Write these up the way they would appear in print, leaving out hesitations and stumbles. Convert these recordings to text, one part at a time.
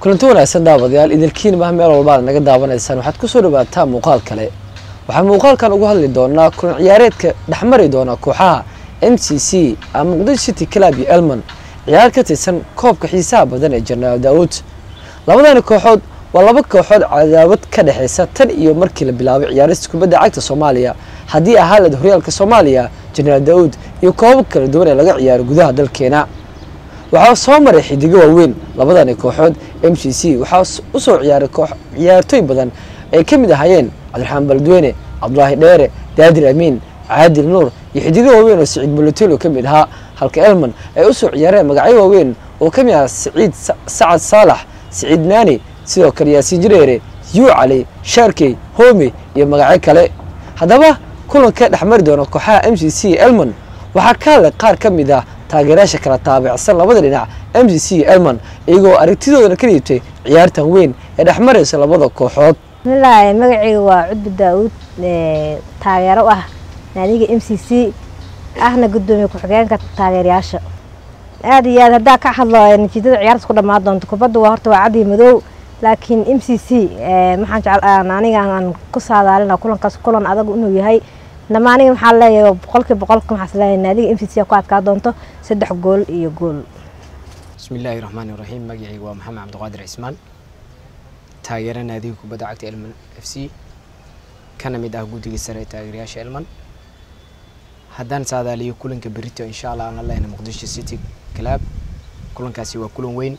Kulanti wanaagsan daawadayaal, idilkiin mah meel walba aad naga daawanaysaan. Waxaad kusoo dhawaataa muuqaal kale. Waxaan muuqaalkan ugu hadli doonaa kulan ciyaareedka dhexmari doona kooxaha MCC ama Muqdisho City Club iyo Elman, ciyaar ka tirsan koobka xiisaha badan ee Jenaraal Daawud. Labadani kooxood waa laba kooxood cadaawad ka dhexeysa tan iyo markii la bilaabay ciyaarista kubadda cagta Soomaaliya, haddii ahaa lad horyaalka Soomaaliya, Jenaraal Daawud iyo koobab kala duwan ee laga ciyaaro gudaha dalkeena. Waxaa soo maray xidigo waaweyn labadani kooxood. MCC waxaa usoo ciyaaray koox ciyaartooy badan ay ka mid ahaayeen Cabdiraxmaan Baldweyne, Cabdulaahi Dheere, Daadir Amiin, Caadil Nuur iyo xidigo waaweyn oo Siciid Bulutelo ka mid ahaa, halka Elman ay usoo ciyaareen magacyo waaweyn oo ka mid ahaa Siciid Sacad Saalax, Siciid Naani, sidoo kale Yaasiin Jireere, Yuu Cali, Shaarkey, Homi iyo magacyo kale. Haddaba kulanka dhexmari doona kooxaha MCC Elman waxaa ka hadlay qaar ka mid ah taageerayaasha kala taabacsan labada dhinac, MCC iyo Elman, iyagoo aragtidoodana ka dhiibtay ciyaartan weyn ee dhexmaraysa labada kooxood. Bismillaahi, magacayga waa Cudbi Daawud, taageero ah naadiga MCC, ahna gudoomiye ku-xigeenka taageerayaasha. Aada iyo aad haddaa ka hadlo natiijada ciyaarta ku dhammaan doonto, kubadda waa horta waa cad iyo madow, laakiin MCC maxaan jecel aniga aan ku saadaalina kulankaas kulan adag inuu yahay. Nama aniga maxaa leeyahay, 100%-ka maxaas leeyahay naadiga MCC ku adkaa doonto 3 gool iyo gool. Bismi illaahi raxmaani raxiim. Magacayga waa Maxamed Cabdiqaadir Cismaan, taageera naadiga kubadda cagta Elman FC, kana mid ah guddiga sare ee taageerayaasha Elman. Haddaan saadaaliyo kulanka berito, insha Allah, aan la lehna Muqdisho City Club, kulankaasi waa kulan weyn.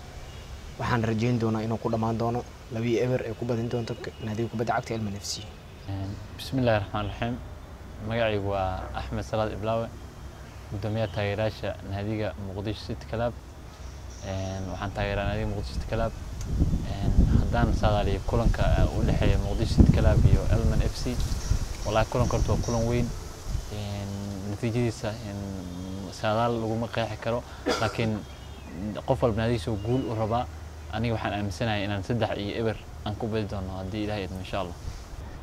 Waxaan rajeyn doonaa inuu ku dhammaan doono 2-0 ay ku badin doonto naadiga kubadda cagta Elman FC. Bismi illahi raxmaan raxiim. Magacaygu waa Axmed Salaad Iblaawe, guddoomiyaha taageerayaasha naadiga Muqdisho City Club. Waxaan taageeraa naadiga Muqdisho City Club. Haddaan saadaaliyo kulanka u dhexeeya Muqdisho City Club iyo Elman FC, wallahi kulanka horta waa kulan weyn, natiijadiisa saadaal laguma qeexi karo, laakiin qof walba naadigiisa guul u rabaa. Aniga waxaan aaminsanahay inaan 3-0 aan ku badi doono haddii Ilahay idmo, insha Allah.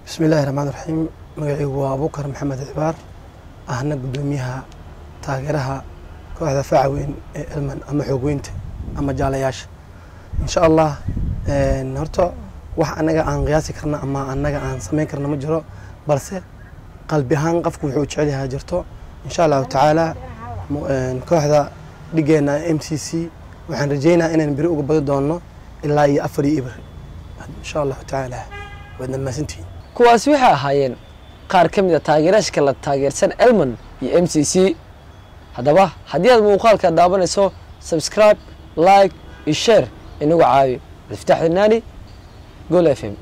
Bismi illaahi raxmaan raxiim. Magacaygu waa Abuukar Maxamed Cibaar, ahna guddoomiyaha taageeraha kooxda faca weyn ee Elman ama xoogweynta ama jaalayaasha. Insha Allah, horta wax anaga aan qiyaasi karna ama anaga aan samayn karna ma jiro, balse qalbi ahaan qofku wuxuu jecel yahay jirto. Insha Allahu tacaala, kooxda dhigeena MCC waxaan rajeynaa inaan beri uga badi doono ilaa iyo 4-0, insha Allahu tacaala. Waad mahadsantihiin. Kuwaasi waxay ahaayeen qaar ka mid a taageerayaasha kala taageersan Elman iyo MCC. Haddaba haddii aad muuqaalka daawanayso, subscribe, like iyo share inagu caawi. Cabdifataax Dinaani, Gol FM.